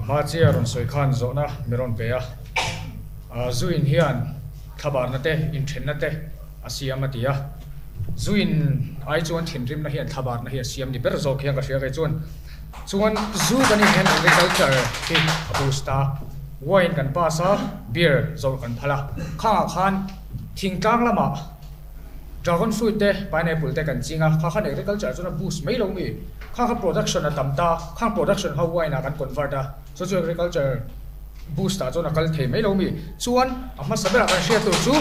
A hma chiah rawn sawi khan zawhna mi rawn pe a, zu in hian thlabarna te, inthenna te a siam a ti a. Zu in ai chuan thinrimna hian thlabarna hi a siam ni ber zawk hian ka hria kei chuan. Chuan zu kan in hian agriculture hi a boost a, wine kan pass a, beer zawrh kan phal a. Khangah khan thingtlang lamah Dragon fruit te, pineapple te kan ching a, kha khan agriculture chuan a boost mai lo mi? Khang kha production a tam ta, khang production ho wine ah kan convert a, chu chu agriculture boost ah chuan a kal thei mai lo mi? Chuan a hmasa berah kan hriat tur chu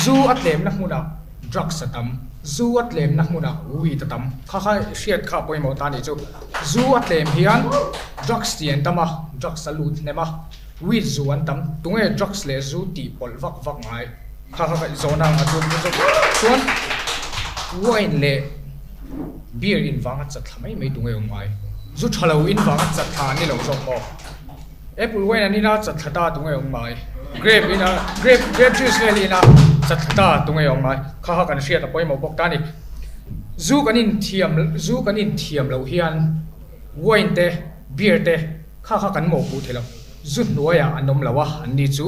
zu a tlemna hmunah drugs a tam, zu a tlemna hmunah weed a tam, kha kha hriat kha a pawimawh ta a nih chu. Zu a tlem hian drugs tih an tam a, drugs a lut hnem a, weed zu an tam, tunge drugs leh zu tih pawlh vak vak ngai? Kha kha ka zawhna ang a chu chuan wine leh beer in vang a chat thla mai mai tunge awm ngai zu tha lo in vang a chat thla an ni lo zawk maw apple wine an in a chat thla ta tunge awm ngai grape in a grape grape juice vel in a chat thla ta tunge awm ngai kha kha kan hriat a pawimawh bawk ta a ni zu kan in thiam zu kan in thiam loh hian wine te beer te kha kha kan mawhpuh thei lo. Zu hnuaiah an awm lo a, anni chu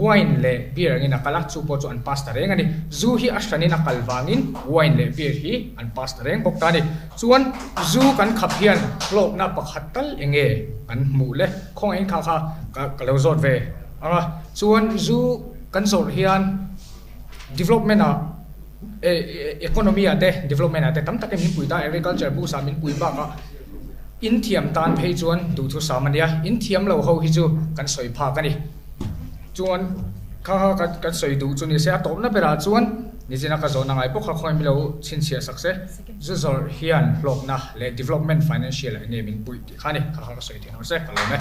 wine leh beer angin a kal a, chu pawh chu an pass ta reng a ni. Zu hi a hranin a kal vangin wine leh beer hi an pass ta reng bawk ta a ni. Chuan zu kan khap hian hlawkna pakhat tal eng nge kan hmuh le? Khawngaihin kha kha ka lo zawt ve ang a. Chuan zu kan zawrh hian development ah economy ah te development ah te tam takin min pui ta, agriculture boost ah min pui bakah in thiam tan phei chuan duhthusam a nia, in thiam lo ho hi chu kan sawi phak a ni. Chuan kha kha kan sawi duh chu ni se, a tawpna berah chuan nichina ka zawhna ngai bawk kha khawngaih milo chhinchhiah sak se, zu zawrh hian hlawkna leh development financial ah enge min puih tih kha a ni, kha kha ka sawi theih ang se, ka lawm e.